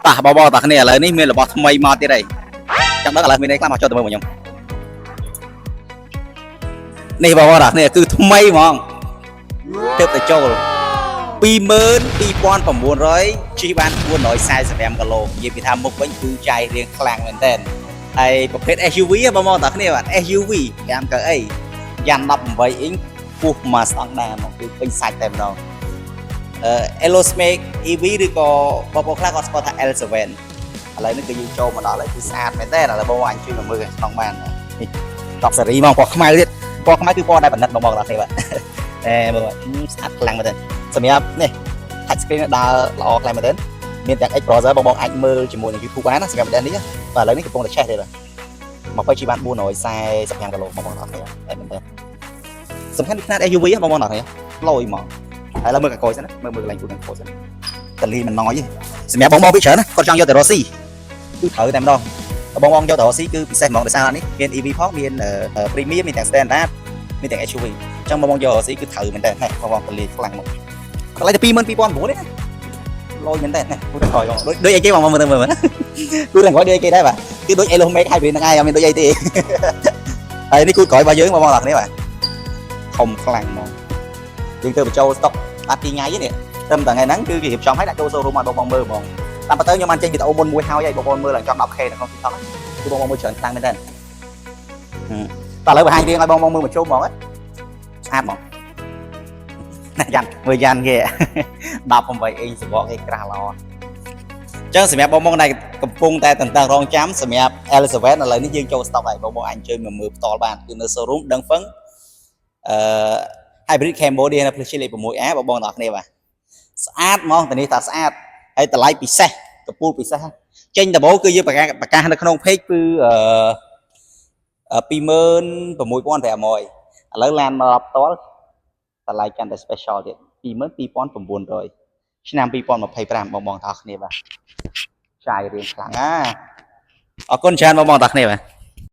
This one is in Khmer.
តោះបងបងតោះគ្នាឥឡូវនេះមានរបស់ថ្មីមកទៀតហើយចង់ដឹងឥឡូវមានអីខ្លះមកចូលទៅមើលមកខ្ញុំនេះបងបងតោះគ្នាគឺថ្មីហ្មងទើបតែចូល22,900ជិះបាន445គីឡូនិយាយពីថាមុខវិញគឺចាយរៀងខ្លាំងមែនតើហើយប្រភេទ SUV ហ៎បងបងតោះគ្នាបាទ SUV 5កៅអីយ៉ាន់18អ៊ីងពោះមកស្តង់ដារមកគឺពេញសាច់តែម្ដងអឺ Aerosmith EV ឬក៏បងប្អូនខ្លះគាត់ស្គាល់ថា L7 ឥឡូវនេះគឺយើងចូលមកដល់ហើយគឺស្អាតមែនតើឥឡូវបងប្អូនអាចជួយមកមើលខាងក្នុងបាននេះតបសេរីហ្មងពណ៌ខ្មៅទៀតពណ៌ខ្មៅគឺពណ៌ដែលបណ្ឌិតបងប្អូនទាំងអស់គ្នាបាទតែមើលស្អាតខ្លាំងមែនតើសម្រាប់នេះ touch screen ដើរល្អខ្លាំងមែនតើមានទាំង X browser បងបងអាចមើលជាមួយនឹង YouTube បានណាសម្រាប់ model នេះបាទឥឡូវនេះកំពុងតែឆេះទេបាទ20ជិះបាន445គីឡូបងប្អូនទាំងអស់គ្នាតែមែនតើសំខាន់គឺខ្នាត SUV បងប្អូនទាំងអស់គ្នាលយហ្មងហើយឥឡូវមើលកកយសិនណាមើលមើលកន្លែងគូកកយសិនតលីមិនណយទេសម្រាប់បងបងពីច្រើនណាគាត់ចង់យកទៅរកស៊ីគឺត្រូវតែម្ដងបងបងយកទៅរកស៊ីគឺពិសេសហ្មងដោយសារនេះមាន EV ផងមាន Premium មានទាំង Standard មានទាំង SUV អញ្ចឹងបងបងយករកស៊ីគឺត្រូវមែនតើបងបងតលីខ្លាំងហ្មងតម្លៃតែ22,900ទេណាលយមែនតើណាគូទៅក្រោយបងដូចដូចអីគេបងមើលមើលមើលគូទៅក្រោយដូចអីគេដែរបាទគឺដូច Elo Make Hybrid ហ្នឹងឯងអត់មានដូចអីទេហើយនេះគូក្រោយរបស់យើងបងបងទាំងគ្នាបាទធំខ្លាំងហ្មងយើងទៅបញ្ចូលស្តុកអត់ពីថ្ងៃទេនេះត្រឹមតែថ្ងៃហ្នឹងគឺគេរៀបចំឲ្យដាក់ចូល showroom ឲ្យបងបងមើលហ្មងតាមពិតទៅខ្ញុំបានចេញវីដេអូមុនមួយហើយឲ្យបងប្អូនមើលឡើងចង់ 10K នៅក្នុង TikTok គឺបងបងមើលច្រើនខ្លាំងមែនតើតើឥឡូវបង្ហាញរៀងឲ្យបងបងមើលមួយជុំហ្មងស្អាតហ្មងណាយ៉ាន់មើលយ៉ាន់គេ18អ៊ីងសបកគេក្រាស់ល្អចឹងសម្រាប់បងបងដែលកំពុងតែតន្ទឹងរង់ចាំសម្រាប់ L7 ឥឡូវនេះយើងចូល stock ហើយបងបងអាចអញ្ជើញមកមើលផ្ទាល់បានគឺនៅ showroom ដឹងហ្វឹងអឺ Hybrid Cambodia នៅផ្លូវជាតិលេខ 6A បងបងទាំងអស់គ្នាបាទស្អាតហ្មងតានេះតាស្អាតហើយតម្លៃពិសេសកពូលពិសេសចេញដំបូងគឺយើងប្រកាសប្រកាសនៅក្នុង page គឺអឺ26500ឥឡូវឡានមកផ្ទាល់តម្លៃកាន់តែ special ទៀត22,900ឆ្នាំ2025បងបងទាំងអស់គ្នាបាទចាយរៀងខ្លាំងណាអរគុណច្រើនបងបងទាំងអស់គ្នាបាទ។